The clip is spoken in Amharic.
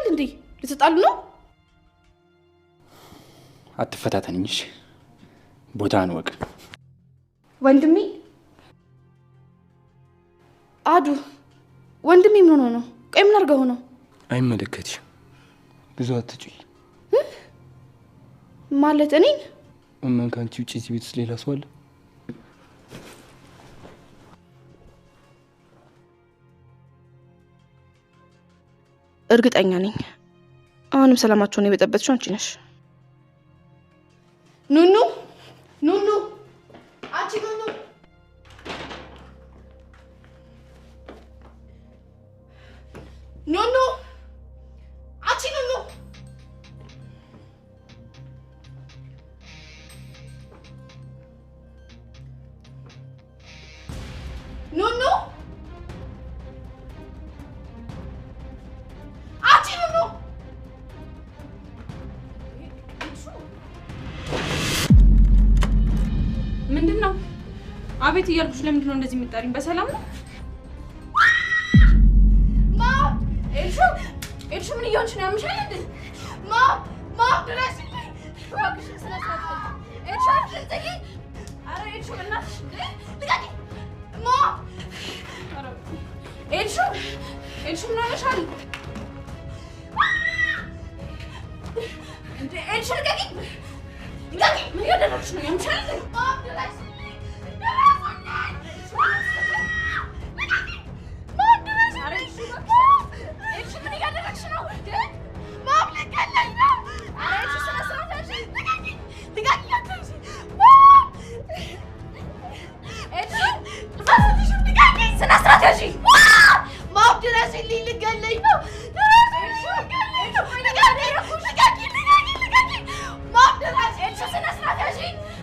እንዴ? ልትጣሉ ነው? አትፈታተንኝ። እሺ ቦታህን እወቅ። ወንድሜ አዱ፣ ወንድሜ ምን ሆኖ ነው? ቆይ ምን አድርገው ነው? አይመለከትሽም። ብዙ አትጩይ። ማለት እኔን? እመን ከአንቺ ውጭ እዚህ ቤት ውስጥ ሌላ ሰው አለ? እርግጠኛ ነኝ አሁንም ሰላማቸውን የበጠበጥሽው አንቺ ነሽ። ኑኑ ኑኑ፣ አንቺ ኑኑ። ኑኑ፣ አንቺ ኑኑ። ኑኑ፣ አንቺ ኑኑ። ምንድን ነው? አቤት እያልኩሽ ለምንድን ነው እንደዚህ የምትጠሪኝ? በሰላም ነው? ማ ኤልሹ፣ ኤልሹ፣ ምን እየሆንሽ ነው? ያምሻል እንዴ? ማ ማ ድረሽልኝ! እባክሽን ስነ ስርዓት ያዥ። ኤልሹ አትዘጊ። ኧረ ኤልሹ በእናትሽ እንዴ! ልቀቂ! ማ ኧረ ኤልሹ፣ ኤልሹ፣ ምን ሆነሻል? እንዴ ኤልሹ ልቀቂ! ልቀቂ! ምን እያደረግሽ ነው? ያምሻል እንዴ?